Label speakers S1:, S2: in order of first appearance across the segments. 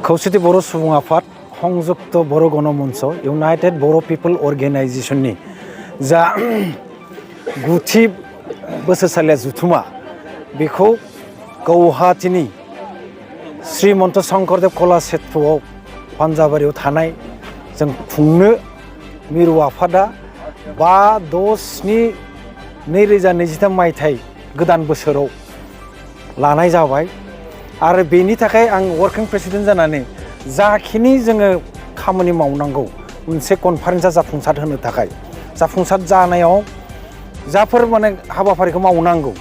S1: खौसेथि बर' सुबुं आफाद संयुक्त बर' गणमंच इउनाइटेड बर' पिपल अर्गेनाइजेशननि जा गुथि बोसोरसालिया जुथुमा बेखौ गुवाहाटीनि श्रीमन्त शंकरदेव कलाक्षेत्रआव पान्जाबारियाव थानाय जों खुंनो मिरु आफादा 5/7/2023 मायथाइ गोदान बोसोराव लानाय जाबाय आरो बेनि थाखाय आं वर्किं प्रेसिडेन्ट जानानै जाखिनि जोङो खामानि मावनांगौ मोनसे कनफारेन्सआ जाफुंसार होनो थाखाय जाफुंसार जानायाव जाफोर माने हाबाफारिखौ मावनांगौ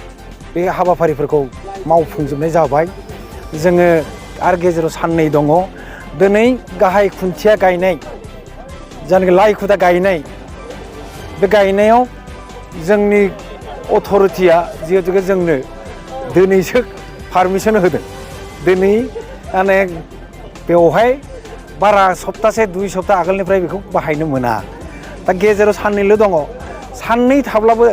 S1: बे हाबाफारिफोरखौ मावफुंजोबनाय जाबाय जोङो आरो गेजेराव साननै दङ दिनै गाहाय खुन्थिया गायनाय जायनाखि लाइ खुदा गायनाय बे गायनायाव जोंनि अथरिटिया जिहेतु जोंनो दिनैसो पारमिसन होदों दिनै माने बेवहाय बारा सप्तासे 2 सप्ता आगोलनिफ्राय बेखौ बाहायनो मोना दा गेजेराव साननैल' दङ साननै थाब्लाबो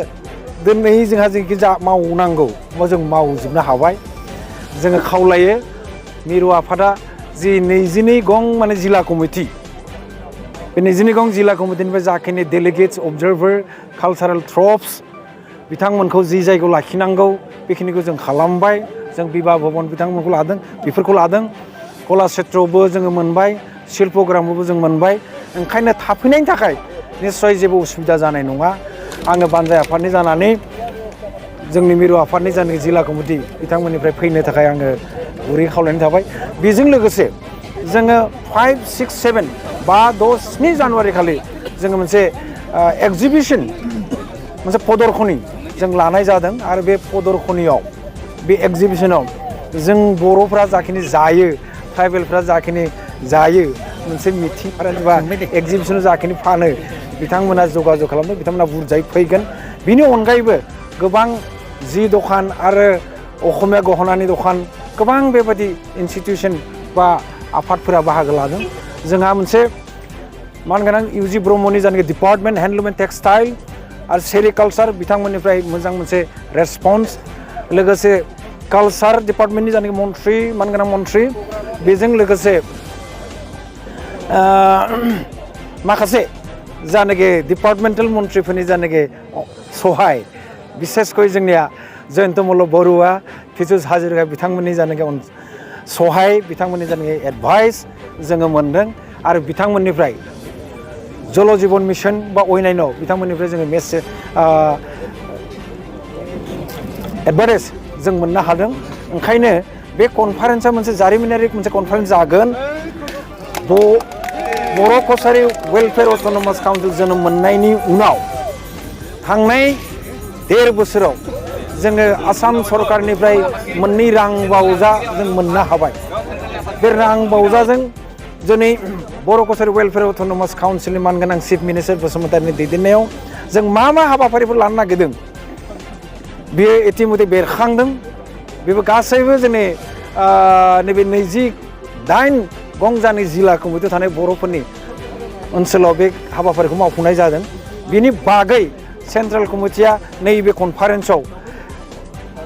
S1: दिनै जोंहा जेखि जा मावनांगौ जों मावजोबनो हाबाय जोङो खावलायो मिरु आफादा जि 22 गं माने जिल्ला कमिटि बे 22 गं जिल्ला कमिटिनिफ्राय जाखिनि डेलिगेट्स अबजार्भार कालचारेल ट्रप्स बिथांमोनखौ जि जायगायाव लाखिनांगौ बेखिनिखौ जों खालामबाय जों बिबा भबन बिथांमोनखौ लादों बेफोरखौ लादों कलाक्षेत्रआवबो जोङो मोनबाय शिल्पग्रामावबो जों मोनबाय ओंखायनो थाफैनायनि थाखाय निस्सय जेबो उसुबिदा जानाय नङा आङो बानजाय आफादनि जानानै जोंनि मिरु आफादनि जानाय जिल्ला कमिटि बिथांमोननिफ्राय फैनो थाखाय आङो गुरै खावलायनाय थाबाय बेजों लोगोसे जोङो 5, 6, 7 5, 6, 7 जानुवारि खालि जोङो मोनसे एक्जिबिसन मोनसे प्रदर्शनी जों लानाय जादों आरो बे प्रदर्शनीयाव बे एक्जिबिसनाव जों बर'फ्रा जाखिनि जायो ट्राइबेलफ्रा जाखिनि जायो मोनसे मिटिं बा एक्जिबिसनाव जाखिनि फानो बिथांमोना जगाजग खालामदों बिथांमोना बुरजायै फैगोन बिनि अनगायैबो गोबां जि दखान आरो असमिया गहनानि दखान गोबां बेबायदि इनस्टिटिउसन बा आफादफोरा बाहागो लादों जोंहा मोनसे मानगोनां इउजि ब्रह्मनि जानाखि डिपार्टमेन्ट हेन्डलुम एन्ड टेक्सटाइल आरो सेरिकालचार बिथांमोननिफ्राय मोजां मोनसे रेसपन्स लोगोसे कालचार डिपार्टमेन्टनि जानाखि मन्थ्रि मानगोनां मन्थ्रि बेजों लोगोसे माखासे जानाखि डिपार्टमेन्टेल मन्थ्रिफोरनि जानाखि सहाय बिसेसकै जोंनिया जयन्त मल्ल बरुवा फिजुस हाजरिका बिथांमोननि जानाखि सहाय बिथांमोननि जानाखि एडभाइस जोङो मोनदों आरो बिथांमोननिफ्राय जल जीवन मिशन बा अन्यान्य बिथांमोननिफ्राय जोङो मेसेज एडभाइस जों मोननो हादों ओंखायनो बे कनफारेन्सआ मोनसे जारिमिनारि मोनसे कनफारेन्स जागोन बर' कसारि वेलफेयार अट'नमास काउन्सिल जोनोम मोननायनि उनाव थांनाय 1.5 बोसोराव जोङो आसाम सरकारनिफ्राय 2 रां बावजा जों मोननो हाबाय बे रां बावजाजों दिनै बर' कसारि वेलफेयार अट'नमास काउन्सिलनि मानगोनां चिफ मिनिस्टार बसुमतारिनि दैदेननायाव जों मा हाबाफारिफोर लानो नागिरदों बेयो इतिमধ্যে बेरखांदों बेबो गासैबो जोंनि नैबे 28 गंजानि जिल्ला कमिटियाव थानाय बर'फोरनि ओनसोलाव बे हाबाफारिखौ मावफुंनाय जादों बिनि बागै सेन्ट्रेल कमिटिया नैबे कनफारेन्सआव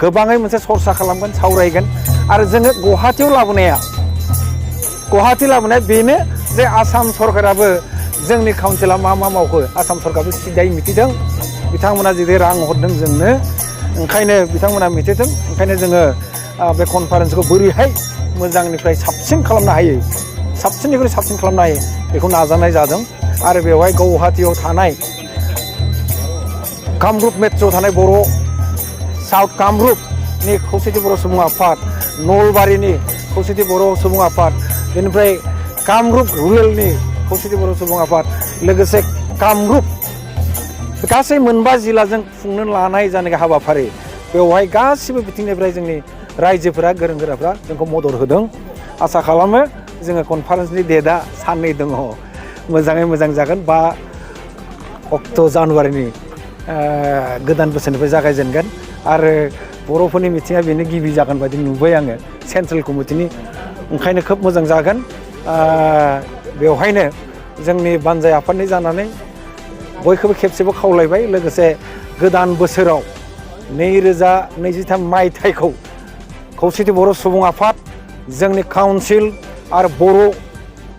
S1: गोबाङै मोनसे सरसा खालामगोन सावरायगोन आरो जोङो गुवाहाटीयाव लाबोनाया बेनो जे आसाम सरकाराबो जोंनि काउन्सिला मा मावखो आसाम सरकाराबो सिदायै मिथिदों बिथांमोना जुदि रां हरदों जोंनो ओंखायनो बिथांमोना मिथिदों ओंखायनो जोङो बे कनफारेन्सखौ बोरैहाय मोजांनिफ्राय साबसिन खालामनो हायो साबसिननिख्रुइ साबसिन खालामनो हायो बेखौ नाजानाय जादों आरो बेवहाय गुवाहाटीयाव थानाय कामरुप मेट्र'आव थानाय बर' साउथ कामरुपनि खौसेथि बर' सुबुं आफाद नलबारिनि खौसेथि बर' सुबुं आफाद बेनिफ्राय कामरुप रुरेलनि खौसेथि बर' सुबुं आफाद लोगोसे कामरुप गासै 5 जिल्लाजों खुंनो लानाय जानाय हाबाफारि बेवहाय गासिबो बिथिंनिफ्राय जोंनि रायजोफोरा गोरों गोराफ्रा जोंखौ मदद होदों आसा खालामो जोङो कनफारेन्सनि डेटआ साननै दङ मोजाङै मोजां जागोन 5 जानुवारिनि गोदान बोसोरनिफ्राय जागायजेनगोन आरो बर'फोरनि मिथिङा बेनो गिबि जागोन बायदि नुबाय आङो सेन्ट्रेल कमिटिनि ओंखायनो खोब मोजां जागोन बेवहायनो जोंनि बानजाय आफादनि जानानै बयखौबो खेबसेबो खावलायबाय लोगोसे गोदान बोसोराव 2023 मायथाइखौ खौसेथि बर' सुबुं आफाद जोंनि काउन्सिल आरो बर'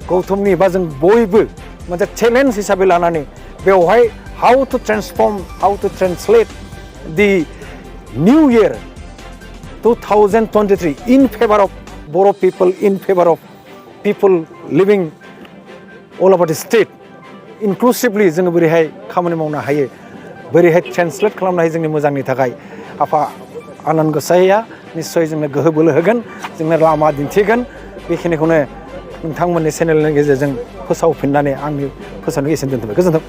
S1: गौथुमनि बा जों बयबो मोनसे चेलेन्ज हिसाबै लानानै बेवहाय how to transform how to translate the new year 2023 in favour of Boro' people in favour of people living all over the state inclusively जोङो बोरैहाय खामानि मावनो हायो बोरैहाय ट्रेन्सलेट खालामनो हायो जोंनि मोजांनि थाखाय आफा आनान गसाइया निस्सय जोंनो गोहो बोलो होगोन जोंनो लामा दिन्थिगोन बेखिनिखौनो नोंथांमोननि चेनेलनि गेजेरजों फोसावफिननानै आंनि फोसावनायखौ एसेनो दोनथ'बाय गोजोन्थों।